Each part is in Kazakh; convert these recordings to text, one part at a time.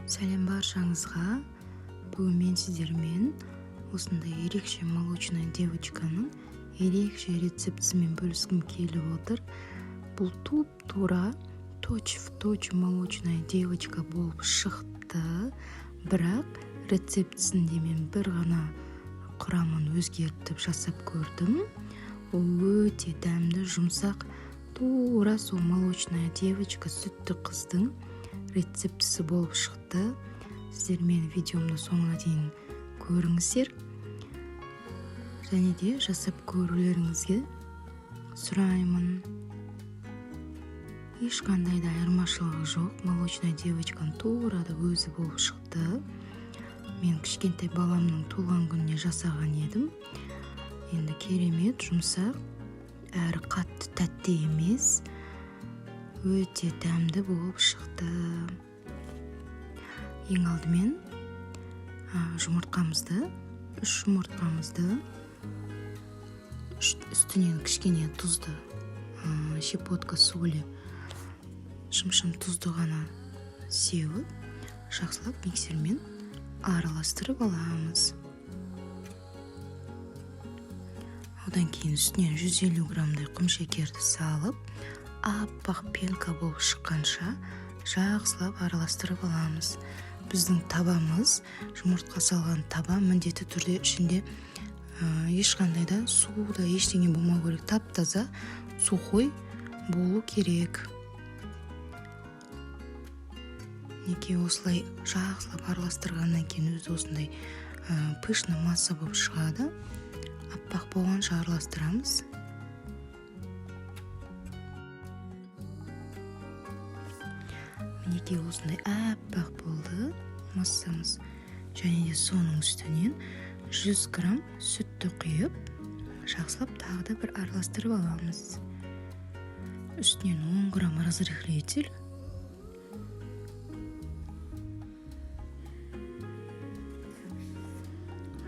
Сәлем баршаңызға. Бүгін мен сіздермен осындай ерекше молочная девочканың ерекше рецептісімен бөліскім келіп отыр. Бұл туп-тура точь-в-точь молочная девочка болып шықты, бірақ рецептісінде мен бір ғана құрамын өзгертіп жасап көрдім. Ол өте дәмді, жұмсақ, тура сол молочная девочка сүтті қыздың рецептісі болып шықты. Сіздер менің видеомды соңына дейін көріңіздер және де жасап көрулеріңізге сұраймын. Ешқандай да айырмашылығы жоқ, молочная девочканың тура да өзі болып шықты. Мен кішкентай баламның туған күніне жасаған едім. Енді керемет жұмсақ, әрі қатты тәтті емес, өте дәмді болып шықты. Ең алдымен жұмыртқамызды, 3 жұмыртқамызды үстінен кішкене тұзды, щепотка соли, шым-шым тұзды ғана сеуіп, жақсылап миксермен араластырып аламыз. Одан кейін үстінен 150 граммдай құм шекерді салып, аппақ пенка болып шыққанша жақсылап араластырып аламыз. Біздің табамыз, жұмыртқа салған таба міндетті түрде ішінде ешқандай да су да ештеңе болмау керек, тап-таза сухой болу керек. Мінекей осылай жақсылап араластырғаннан кейін өзі осындай пышный масса болып шығады. Аппақ болғанша араластырамыз. Мінекей осындай аппақ болды массамыз. Және де соның үстінен 100 грамм сүтті құйып, жақсылап тағы да бір араластырып аламыз. Үстінен 10 грамм разрыхлитель.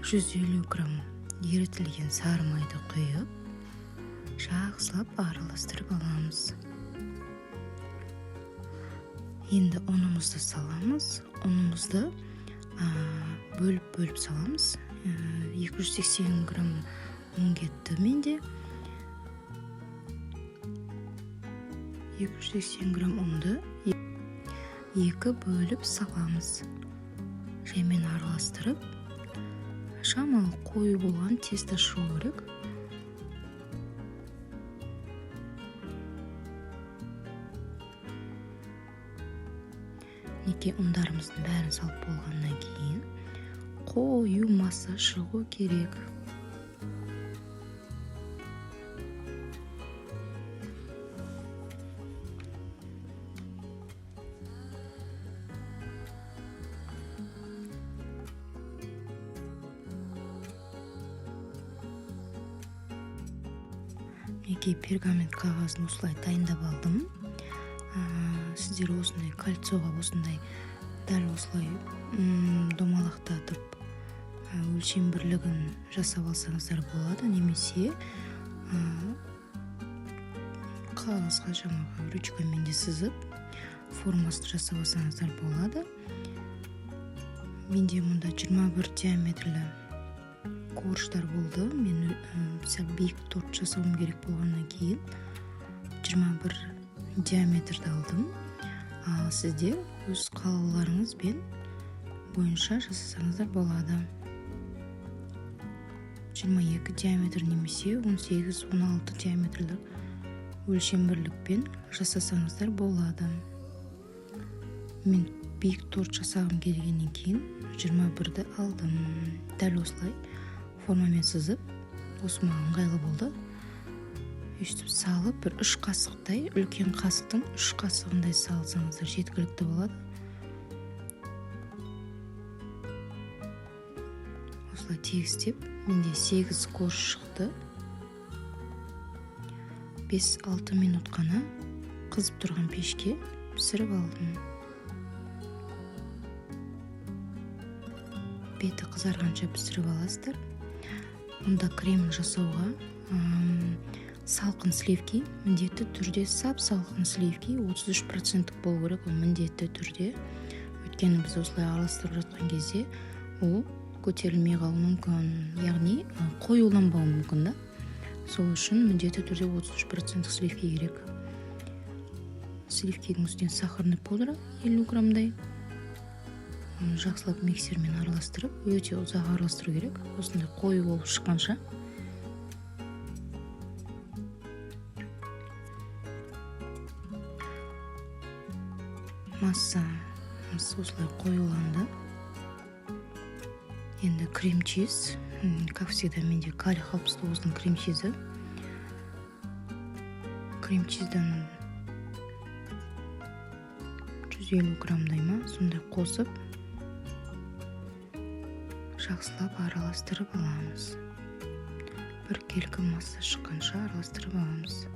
150 грамм ерітілген сары майды құйып, жақсылап араластырып аламыз. Енді ұнымызды саламыз. Ұнымызды бөліп-бөліп саламыз. 280 грамм ұн кетті менде. 280 грамм ұнды екі бөліп саламыз. Жаймен араластырып, шамалы қою болған тесто шығу керек. Мінекей ұндарымыздың бәрін салып болғаннан кейін қою масса шығу керек. Мінекей пергамент қағазын осылай дайындап алдым. Сіздер осындай кольцоға осындай дәл осылай домалақтатып, өлшем бірлігін жасап алсаңыздар болады, немесе қағазға жаңағы ручкамен де сызып формасын жасап алсаңыздар болады. Менде мұнда 21 диаметрлі корждар болды. Мен сәл биік торт жасауым керек болғаннан кейін 21 диаметрді алдым. Ал сіздер өз қалауларыңызбен бойынша жасасаңыздар болады. 22 диаметр немесе 18-16 диаметрлі өлшем бірлікпен жасасаңыздар болады. Мен биік торт жасағым келгеннен кейін 21-ді алдым. Дәл осылай формамен сызып, осы маған ыңғайлы болды. Өйстіп салып, бір 3 қасықтай, үлкен қасықтың 3 қасығындай салсаңыздар жеткілікті болады. Осылай тегістеп, менде 8 корж шықты. 5-6 минут қана қызып тұрған пешке пісіріп алдым. Беті қызарғанша пісіріп аласыздар. Мұнда крем жасауға салқын сливки, міндетті түрде сап-салқын сливки 33% болу керек, ол міндетті түрде. Өйткені біз осылай араластырып жатқан кезде ол көтерілмей қалуы мүмкін, яғни қоюланбауы мүмкін да. Сол үшін міндетті түрде 33% сливки керек. Сливкидің үстіне сахарный пудра 50 граммдай. Оны жақсылап миксермен араластырып, өте ұзақ араластыру керек, осындай қою болып шыққанша. Массамыз осылай қоюланды. Енді крем чиз, как всегда менде Калих 69-дың крем чизі. Крем чиздан 150 граммдай ма, сондай қосып жақсылап араластырып аламыз. Біркелкі масса шыққанша араластырып аламыз.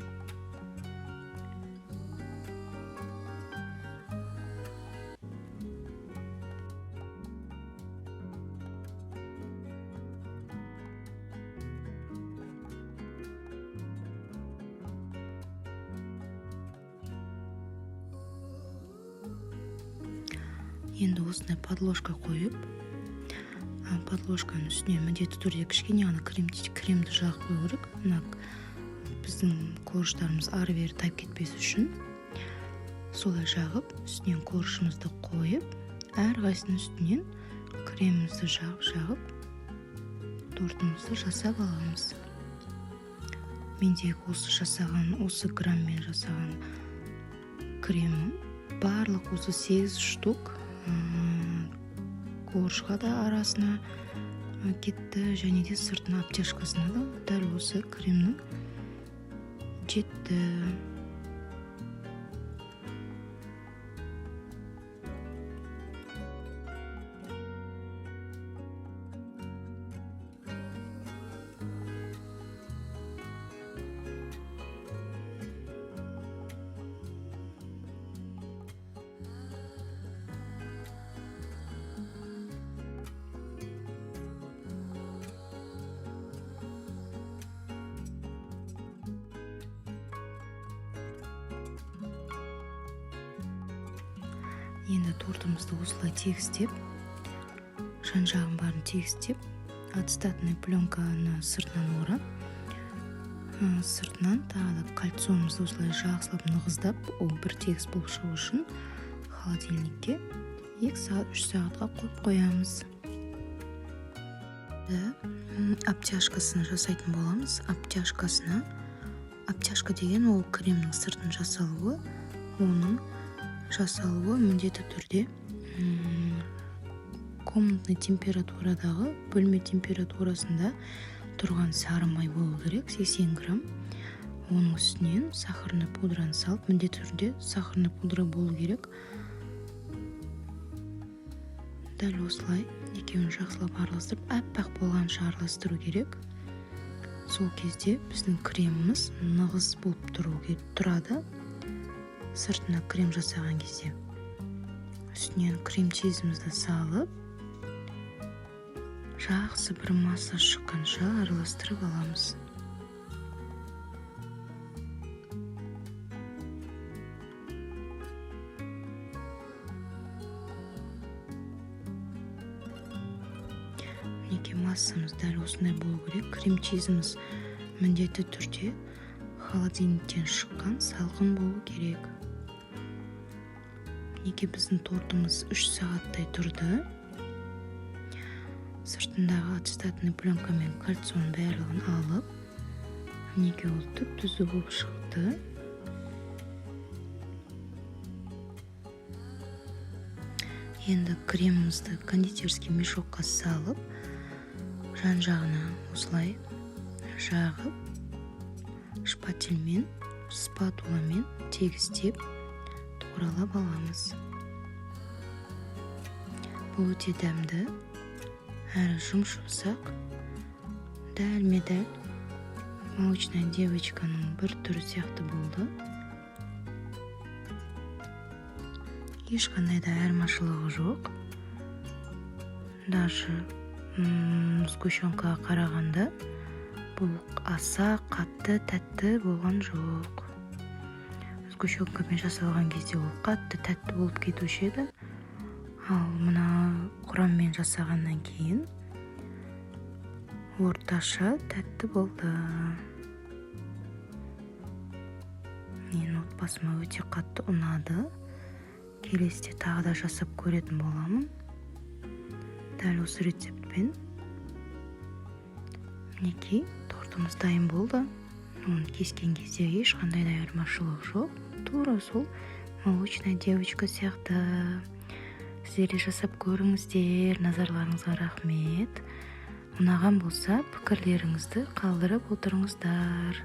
Енді осындай подложка қойып, подложканың үстіне міндетті түрде кішкене ғана кремді жағып қою керек. Мына біздің коржтарымыз ары-бері тайып кетпес үшін солай жағып, үстінен коржымызды қойып, әрқайсының үстінен кремімізді жағып-жағып тортымызды жасап аламыз. Мендегі осы грамммен жасаған кремім барлық осы 8 штук коржға да арасына кетті, және де сыртына обтяжкасына да дәл осы кремнің жетті. Енді тортымызды осылай тегістеп, жан-жағын барын тегістеп, ацетатный пленканы сыртынан орап, сыртынан тағы да кольцомызды осылай жақсылап нығыздап, ол бір тегіс болып шығу үшін холодильникке 2 сағат, 3 сағатқа қойып қоямыз. Обтяжкасын жасайтын боламыз. Обтяжка деген ол кремнің сыртын жасалуы, оның жасалуы міндетті түрде комнатный температурадағы, бөлме температурасында тұрған сары май болу керек, 80 грамм. Оның үстінен сахарный пудраны салып, міндетті түрде сахарный пудра болу керек. Дәл осылай екеуін жақсылап араластырып, аппақ болғанша араластыру керек. Сол кезде біздің креміміз нығыз болып тұрады. Сыртына крем жасаған кезде үстінен крем чизімізді салып, жақсы бір масса шыққанша араластырып аламыз. Мінекей массамыз дәл осындай болу керек. Крем чизіміз міндетті түрде холодильниктен шыққан салқын болу керек. Мінекей біздің тортымыз 3 сағаттай тұрды. Сыртындағы ацетатный пленка мен кольцоның барлығын алып, мінекей ол түп-түзу болып шықты. Енді кремімізді кондитерский мешокқа салып, жан-жағына осылай жағып, шпательмен, спатуламен тегістеп туралап аламыз. Бұл өте дәмді, әрі жұмсақ, дәлме-дәл молочная девочканың бір түрі сияқты болды. Ешқандай да айырмашылығы жоқ. Даже сгущенкаға қарағанда бұл аса қатты тәтті болған жоқ. Сгущенкамен жасалған кезде ол қатты тәтті болып кетуші еді. Ал мына құраммен жасағаннан кейін орташа тәтті болды. Менің отбасыма өте қатты ұнады. Келесіде тағы да жасап көретін боламын дәл осы рецептпен. Мінекей, тортымыз дайын болды. Оны кескен кезде ешқандай да айырмашылық жоқ, тура сол молочная девочка сияқты. Сіздер де жасап көріңіздер. Назарларыңызға рахмет. Ұнаған болса, пікірлеріңізді қалдырып отырыңыздар.